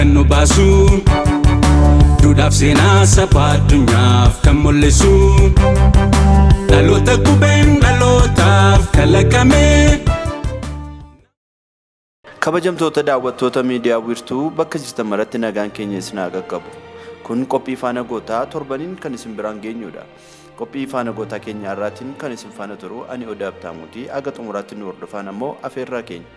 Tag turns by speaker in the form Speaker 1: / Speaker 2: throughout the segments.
Speaker 1: kan nu baasu, duudhaaf seenaa saba addunyaaf kan mul'isu, dhaloota qubeen dhalootaaf kalaqame.
Speaker 2: Kabajamtoota daawwattoota miidiyaa Wiirtuu, bakka jirtan maratti nagaan keenya isin haa qaqqabu. Kun qophii Faana Gootaa torbaniin kan isin biraan geenyudha. Qophii Faana Gootaa keenya har'aatiin kan isin faana turu ani Odaa Abtaamuuti. Aga xumuraatti nu hordofaan ammoo afeerraa keenya.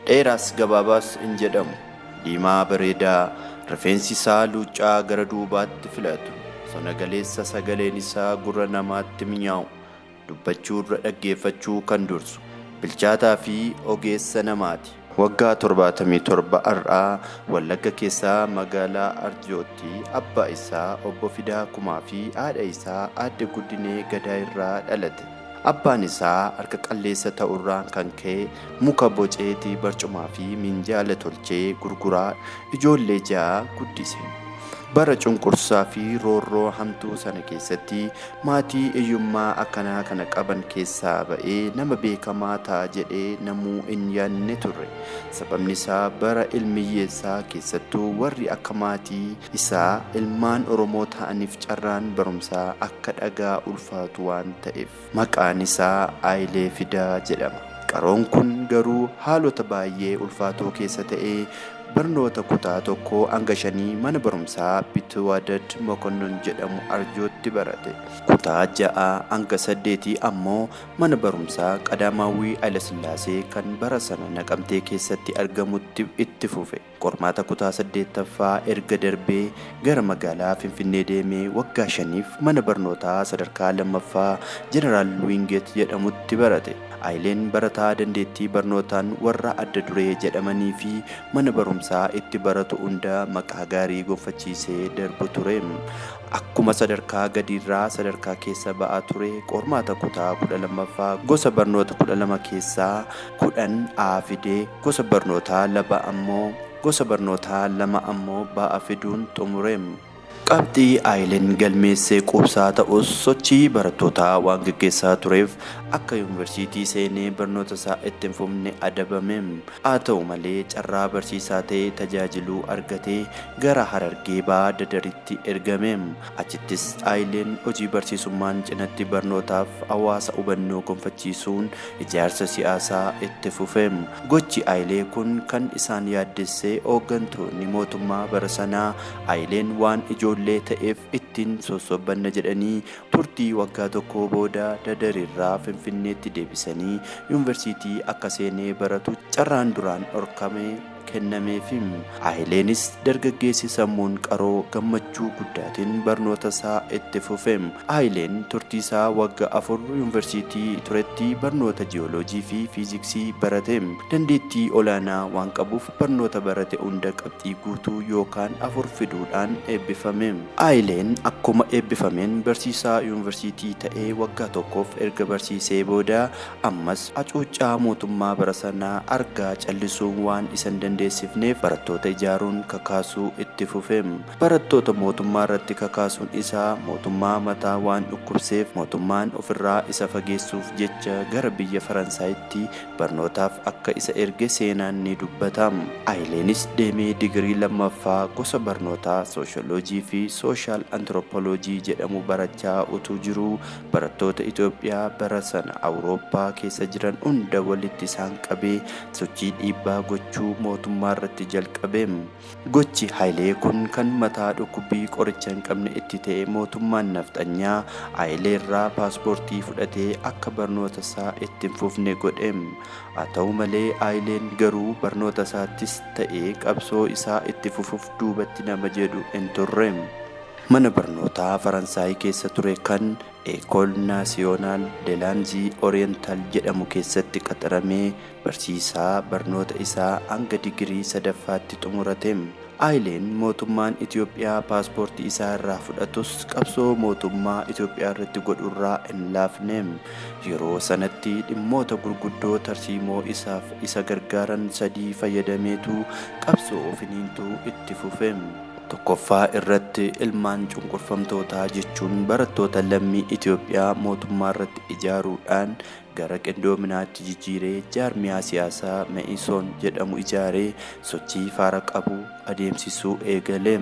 Speaker 2: Dheeraas gabaabaas hin jedhamu. Diimaa bareedaa, rifeensi isaa luuccaa gara duubaatti filatu. Sona galeessa, sagaleen isaa gurra namaatti mi'aawu. Dubbachuurra dhaggeeffachuu kan dursu. Bilchaataa fi ogeessa namaati. Waggaa 77 har'aa Wallagga keessaa magaalaa Arjootti abbaa isaa Obbo Fidaa Kumaa fi haadha isaa Aadde Guddinee Gadaa irraa dhalate. Abbaan isaa harka qalleessa ta'urraan kan ka'e muka boceetii barcumaa fi minjaala tolchee gurguraa ijoollee ja'a guddise. Bara cunqursaa fi roorroo hamtuu sana keessatti maatii hiyyummaa akkanaa kana qaban keessaa ba'ee nama beekamaa ta'a jedhee namuu hin yaadne ture. Sababni isaa bara ilmi hiyyeessaa, keessattuu warri akka maatii isaa ilmaan Oromoo ta'aniif carraan barumsaa akka dhagaa ulfaatu waan ta'eef. Maqaan isaa Hayilee Fidaa jedhama. Qaroon kun garuu haalota baay'ee ulfaatoo keessa ta'ee barnoota kutaa 1 hanga shanii mana barumsaa Bitwadad Mokonnon jedhamu Arjootti barate. Kutaa 6 hanga saddeetii ammoo mana barumsaa Qadaamaawwii Hayilasillaasee kan bara sana Naqamtee keessatti argamutti itti fufe. Qormaata kutaa 8ffaa erga darbee gara magaalaa Finfinnee deemee waggaa shaniif mana barnootaa sadarkaa lammaffaa Jeneraal Wiingeet jedhamutti barate. Hayileen barataa dandeettii barnootaan warra adda duree jedhamanii fi mana barumsaa itti baratu hunda maqaa gaarii gonfachiisee darbu ture. Akkuma sadarkaa gadiirraa sadarkaa keessa ba'aa ture, qormaata kutaa 12ffaa gosa barnoota 12 keessaa 10 A fidee gosa barnootaa 2 ammoo B fiduun xumure. Qabxii Hayileen galmeesse quubsaa ta'us, sochii barattootaa waan geggeessaa tureef akka yuunivarsiitii seenee barnoota isaa itti hin fufne adabame. Haa ta'u malee, carraa barsiisaa ta'ee tajaajiluu argatee gara Harargee Bahaa Dadaritti ergame. Achittis Hayileen hojii barsiisummaan cinatti barnootaaf hawaasa hubannoo gonfachiisuun ijaarsa siyaasaa itti fufe. Gochi Hayilee kun kan isaan yaaddesse hooggantoonni mootummaa bara sanaa Hayileen waan ijoollee ta'eef ittiin sossobbanna jedhanii turtii waggaa tokkoo booda Dadarirraa Finfinneetti deebisanii yuunivarsiitii akka seenee baratu carraan duraan dhorkame kennameefi. Hayileenis dargaggeessi sammuun qaroo gammachuu guddaatiin barnootasaa itti fufe. Hayileen turtiisaa wagga 4 yuunivarsiitii turetti barnoota Ji'ooloojii fi Fiiziksii barate. Dandeettii olaanaa waan qabuuf barnoota barate hunda qabxii guutuu yookaan 4 fiduudhaan eebbifame. Hayileen akkuma eebbifameen barsiisaa yuunivarsiitii ta'ee waggaa tokkoof erga barsiisee booda ammas hacuuccaa mootummaa bara sanaa argaa callisuun waan isa hin dandeessifneef barattoota ijaaruun kakaasuu itti fufe. Barattoota mootummaa irratti kakaasuun isaa mootummaa mataa waan dhukkubseef mootummaan ofirraa isa fageessuuf jecha gara biyya Faransaayitti barnootaaf akka isa erge seenaan ni dubbata. Hayileenis deemee digirii lammaffaa gosa barnootaa Sooshooloojii fi Sooshaal Antirooppooloojii jedhamu barachaa utuu jiruu barattoota Itoophiyaa bara sana Awurooppaa keessa jiran hunda walitti isaan qabee sochii dhiibbaa gochuu mootummaarratti jalqabe. Gochi Hayilee kun kan mataa dhukkubbii qoricha hin qabne itti ta'e mootummaan nafxanyaa Hayileerraa paaspoortii fudhatee akka barnootasaa itti hin fufne godhe. Haa ta'u malee, Hayileen garuu barnootasaattis ta'e qabsoo isaa itti fufuuf duubatti nama jedhu hin turre. Mana barnootaa Faransaay keessa ture kan École Nationale de Langues Orientales jedhamu keessatti qaxaramee barsiisaa barnoota isaa hanga digirii sadaffaatti xumurate. Hayileen mootummaan Itoophiyaa paaspoortii isaa irraa fudhatus qabsoo mootummaa Itoophiyaarratti godhurraa hin laafne. Yeroo sanatti dhimmoota gurguddoo tarsiimoo isaaf isa gargaaran sadii fayyadameetu qabsoo finiintuu itti fufe. Tokkoffaa irratti ilmaan cunqurfamtootaa jechuun barattoota lammii Itoophiyaa mootummaa irratti ijaaruudhaan gara qindoominaatti jijjiiree jaarmiyaa siyaasaa Me'isoon jedhamu ijaaree sochii faara qabu adeemsisuu eegale.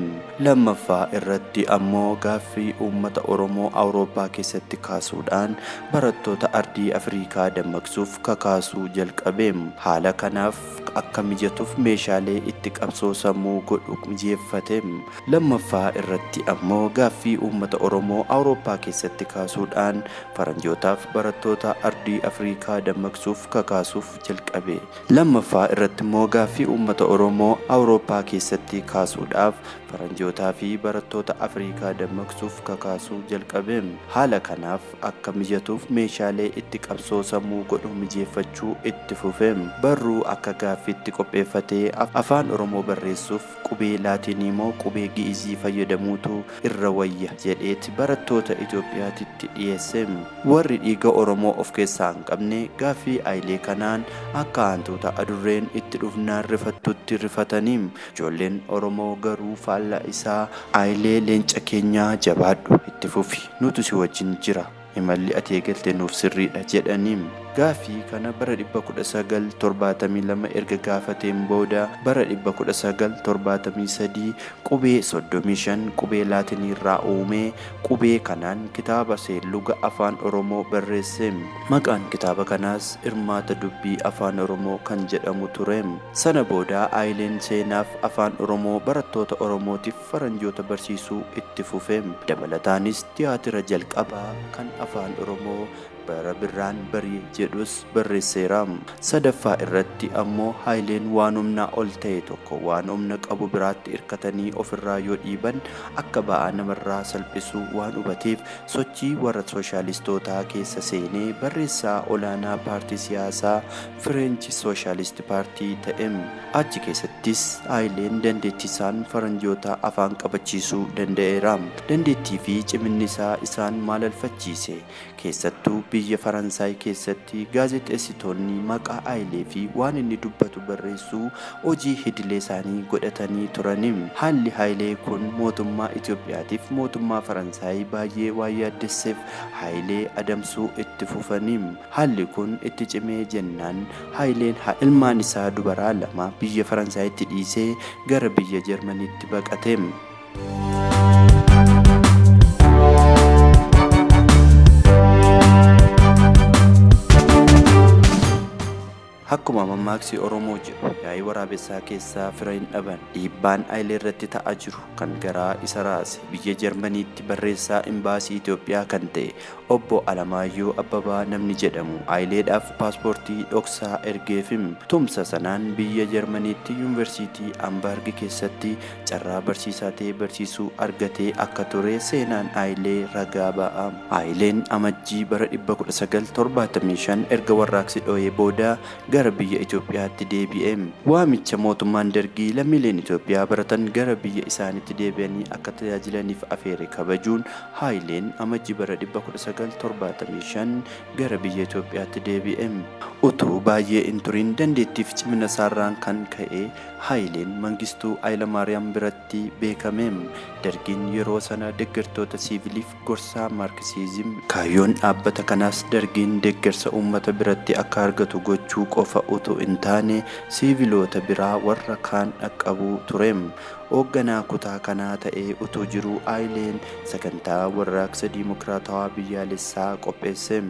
Speaker 2: Lammaffaa irratti ammoo gaaffii uummata Oromoo Awurooppaa keessatti kaasuudhaan barattoota ardii Afrikaa dammaqsuuf kakaasuu jalqabe. Haala kanaaf akka mijatuuf meeshaalee itti qabsoo sammuu godhu mijeeffate. Lammaffaa irratti ammoo gaaffii uummata Oromoo Awurooppaa keessatti kaasuudhaan faranjootaaf barattoota ardii Afrikaa dammaqsuuf kakaasuuf jalqabe. Lammaffaa irratti immoo gaaffii uummata Oromoo Awurooppaa keessatti kaasuudhaaf faranjootaa fi barattoota Afrikaa dammaqsuuf kakaasuu jalqabe. Haala kanaaf akka mijatuuf meeshaalee itti qabsoo sammuu godhu mijeeffachuu itti fufe. Barruu akka gaaffiitti qopheeffatee afaan Oromoo barreessuuf qubee Laatinii moo qubee Gi'izii fayyadamuutu irra wayya jedheeti barattoota Itoophiyaatitti dhiyeesse. Warri dhiiga Oromoo of keessaa hin qabne gaaffii Hayilee kanaan akka hantuuta adurreen itti dhufnaan rifattutti rifatanii. Ijoolleen Oromoo garuu faallaa isaa Hayilee leenca keenyaa jabaadhu itti fufi nutu si wajjin jira. Imalli ati eegalte nuuf sirriidha jedhanii. Gaaffii kana bara 1972 erga gaafateen booda bara 1973 qubee 35 qubee Laatinii irraa uumee qubee kanaan kitaaba seerluga afaan Oromoo barreesse. Maqaan kitaaba kanaas Hirmaata Dubbii Afaan Oromoo kan jedhamu ture. Sana booda Hayileen seenaaf afaan Oromoo barattoota Oromootiif faranjoota barsiisuu itti fufe. Dabalataanis tiyaatira jalqabaa kan afaan Oromoo bara birraan barii jedhus barreesseera. Sadaffaa irratti ammoo Hayileen waan humnaa ol ta'e tokko waan humna qabu biraatti hirkatanii ofirraa yoo dhiiban akka ba'aa namarraa salphisuu waan hubateef sochii warra sooshalistootaa keessa seenee barreessaa olaanaa paartii siyaasaa Fireenchi Sooshalist Paartii ta'e. Achi keessattis Hayileen dandeettii isaan faranjoota afaan qabachiisuu danda'eera. Dandeettii fi ciminni isaa isaan maalalfachiise. Keessattuu biyya Faransaay keessatti gaazexeessitoonni maqaa Hayilee fi waan inni dubbatu barreessuu hojii idilee isaanii godhatanii turani. Haalli Hayilee kun mootummaa Itoophiyaatiif mootummaa Faransaay baay'ee waan yaaddesseef Hayilee adamsuu itti fufani. Haalli kun itti cimee jennaan Hayileen ilmaan isaa dubaraa lama biyya Faransaayitti dhiisee gara biyya Jarmaniitti baqate. Akkuma mammaaksi Oromoo jedhu yaa'ii waraabessaa keessaa fira hin dhaban. Dhiibbaan Hayilee irratti ta'aa jiru kan garaa isa raase biyya Jarmaniitti barreessaa imbaasii Itoophiyaa kan ta'e obbo Alamaayyoo Abbabaa namni jedhamu Hayileedhaaf paaspoortii dhoksaa ergeefim. Tumsa sanaan biyya Jarmaniitti yuunivarsiitii Ambaargi keessatti carraa barsiisaa ta'ee barsiisuu argatee akka ture seenaan Hayilee ragaa ba'a. Hayileen amajjii bara 1975 erga warraaqsi dho'ee booda gara biyya Itoophiyaatti deebi'e. Waamicha mootummaan dargii lammiileen Itoophiyaa baratan gara biyya isaaniitti deebi'anii akka tajaajilaniif afeere kabajuun Hayileen amajjii bara 1975 gara biyya Itoophiyaatti deebi'e. Utuu baay'ee hin turin dandeettiif cimina isaarraan kan ka'e Hayileen Mangistuu Hayilamaariyaam biratti beekame. Dargiin yeroo sana deeggartoota siiviliif gorsaa Maarkisiizim. Kaayyoon dhaabbata kanaas dargiin deeggarsa uummata biratti akka argatu gochuu qofa utuu hin taane siiviloota biraa warra kaan dhaqqabuu ture. Hoogganaa kutaa kanaa ta'ee utuu jiruu Hayileen sagantaa warraaqsa diimokiraatawaa biyyaalessaa qopheesse.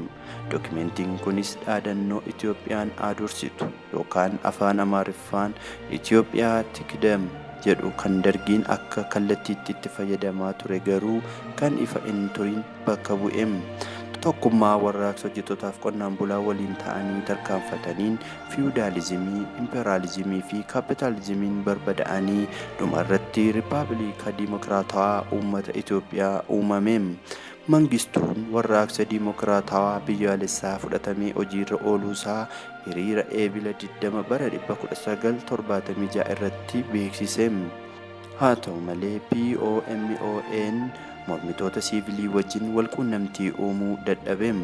Speaker 2: Dookimentiin kunis dhaadannoo Itoophiyaan aadursitu yookaan afaan Amaariffaan Itoophiyaa tikdem jedhu kan dargiin akka kallattiitti itti fayyadamaa ture garuu kan ifa hin turin bakka bu'e. Tokkummaa warraaqsa hojjettootaaf qonnaan bulaa waliin ta'anii tarkaanfataniin fiwudaalizimii, impeeraalizimii fi kaapitaalizimiin barbada'anii dhumarratti riippaabilika diimokiraatawaa uummata Itoophiyaa uumame. Mangistuun warraaqsa diimokiraatawaa biyyaalessaa fudhatamee hojiirra ooluusaa hiriira eebila 20 bara 1976 irratti beeksise. Haa ta'u malee POMON mormitoota siivilii wajjin walquunnamtii uumuu dadhabe.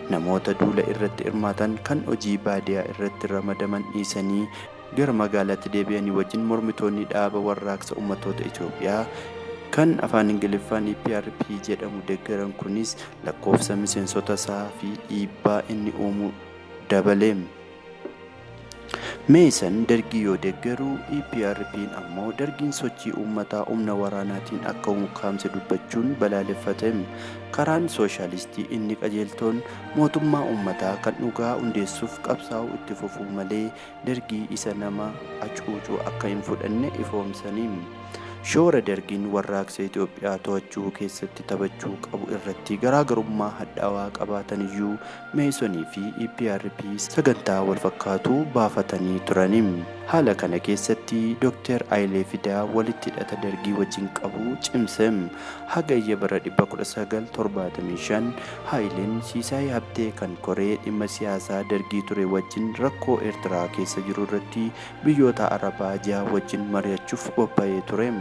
Speaker 2: Namoota duula irratti hirmaatan kan hojii baadiyaa irratti ramadaman dhiisanii gara magaalaatti deebi'anii wajjin mormitoonni dhaaba warraaqsa uummattoota Itoophiyaa kan afaan Ingiliffaan EPRP jedhamu deeggaran kunis lakkoofsa miseensota isaa fi dhiibbaa inni uumu dabale. Meison dargii yoo deeggaru, EPRP'n ammoo dargiin sochii uummataa humna waraanaatiin akka ukkaamse dubbachuun balaaleffate. Karaan sooshaalistii inni qajeeltoon mootummaa uummataa kan dhugaa hundeessuuf qabsaa'uu itti fufuu malee dargii isa nama hacuucuu akka hin fudhanne ifoomsanii. Shoora dargiin warraaqsa Itoophiyaa to'achuu keessatti taphachuu qabu irratti garaagarummaa hadhaawaa qabaatan iyyuu Meisonii fi EPRP sagantaa wal fakkaatu baafatanii turani. Haala kana keessatti Dr. Hayilee Fidaa walitti hidhata dargii wajjin qabu cimse. Hagayya bara 1975 Hayileen Siisaay Habtee kan koree dhimma siyaasaa dargii ture wajjin rakkoo Eertiraa keessa jiru irratti biyyoota Arabaa jaha wajjin mari'achuuf bobba'ee ture.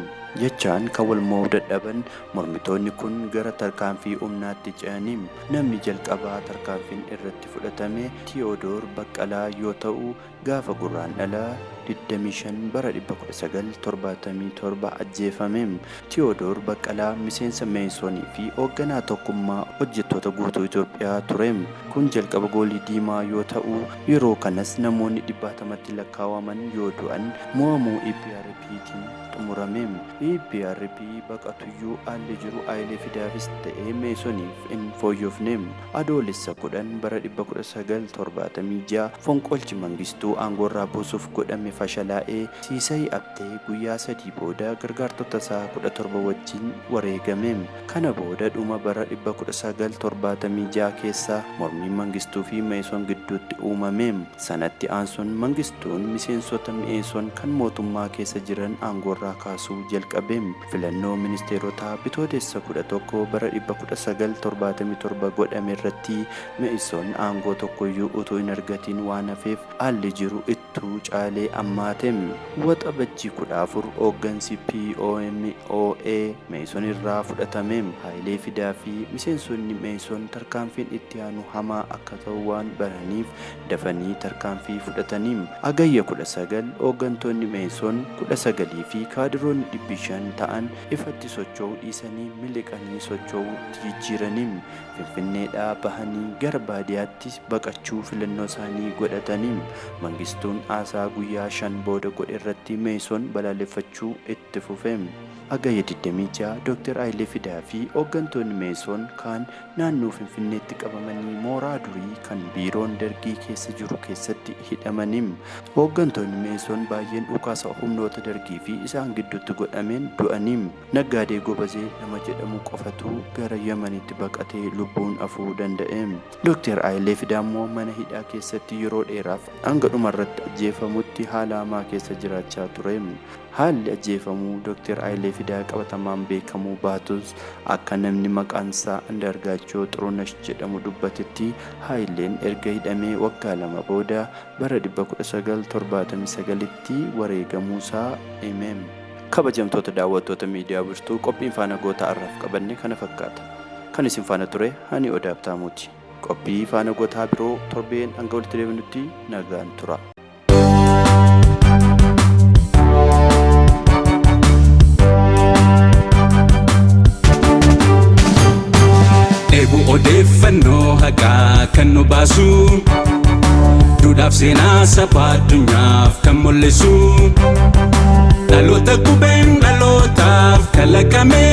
Speaker 2: Jechaan kan wal mo'uu dadhaban mormitoonni kun gara tarkaanfii humnaatti ce'anii. Namni jalqabaa tarkaanfiin irratti fudhatame Tiyoodor Baqqalaa yoo ta'u, gaafa Gurraandhala 25 bara 1977 ajjeefame. Tiyoodor Baqqalaa miseensa Meisonii fi hoogganaa tokkummaa hojjettoota guutuu Itoophiyaa ture. Kun jalqaba goolii diimaa yoo ta'u, yeroo kanas namoonni dhibbaatamatti lakkaawaman yoo du'an mo'amuu EPRPtiin xumurame. EPRP baqatuyyuu haalli jiru Hayilee Fidaafis ta'ee Meisoniif hin fooyyofne. Adoolessa 10 bara 1976 fonqolchi Mangistuu aangoorraa buusuuf godhame fashalaa'ee Siisay Abtee guyyaa 3 booda gargaartota isaa 17 wajjin wareegame. Kana booda dhuma bara 1976 keessa mormiin Mangistuu fi Meison gidduutti uumame. Sanatti aansuun Mangistuun miseensota Meison kan mootummaa keessa jiran aangoorraa kaasuu jalqabe. Filannoo ministeerotaa Bitootessa 11 bara 1977 godhame irratti Meison aangoo tokkoyyuu utuu hin argatiin waan hafeef haalli jiru ittuu caalee ammaate. Waxabajjii 14 hooggansi POMOA Meison irraa fudhatame. Hayilee Fidaa fi miseensonni Meison tarkaanfiin itti aanu hamaa akka ta'u waan baraniif dafanii tarkaanfii fudhatanii. Hagayya 19 hooggantoonni Meison 19 fi kaadiroonni 500 ta'an ifatti socho'uu dhiisanii miliqanii socho'uutti jijjiiranii. Finfinneedhaa bahanii gara baadiyaatti baqachuu filannoo isaanii godhatanii. Mangistuun haasaa guyyaa 5 booda godhe irratti Meison balaaleffachuu itti fufe. Hagayya 26 Dr. Hayilee Fidaa fi hooggantoonni Meison kaan naannoo Finfinneetti qabamanii mooraa durii kan biiroon dargii keessa jiru keessatti hidhamanii. Hooggantoonni Meison baay'een dhukaasa humnoota dargii fi isaan gidduutti godhameen du'anii. Naggaadee Gobazee nama jedhamu qofatu gara Yemenitti baqatee lubbuun hafuu danda'e. Dr. Hayilee Fidaa immoo mana hidhaa keessatti yeroo dheeraaf hanga dhumarratti ajjeefamutti haala hamaa keessa jiraachaa ture. Haalli ajjeefamuu Dr. Hayilee Fidaa qabatamaan beekamuu baatus akka namni maqaan isaa Andaargaachoo Xurunash jedhamu dubbatetti Hayileen erga hidhamee waggaa 2 booda bara 1979tti wareegamuusaa hime. Kabajamtoota daawwattoota miidiyaa Wirtuu, qophiin faana gootaa har'aaf qabanne kana fakkaata. Kan isin faana ture ani Odaa Habtaamuuti. Qophii faana gootaa biroo torbeen hanga walitti deebinutti nagaan tura.
Speaker 1: Dheebuu odeeffannoo haqaa kan nu baasu, duudhaaf seenaa saba addunyaaf kan mul'isu, dhaloota qubeen dhalootaaf kalaqame.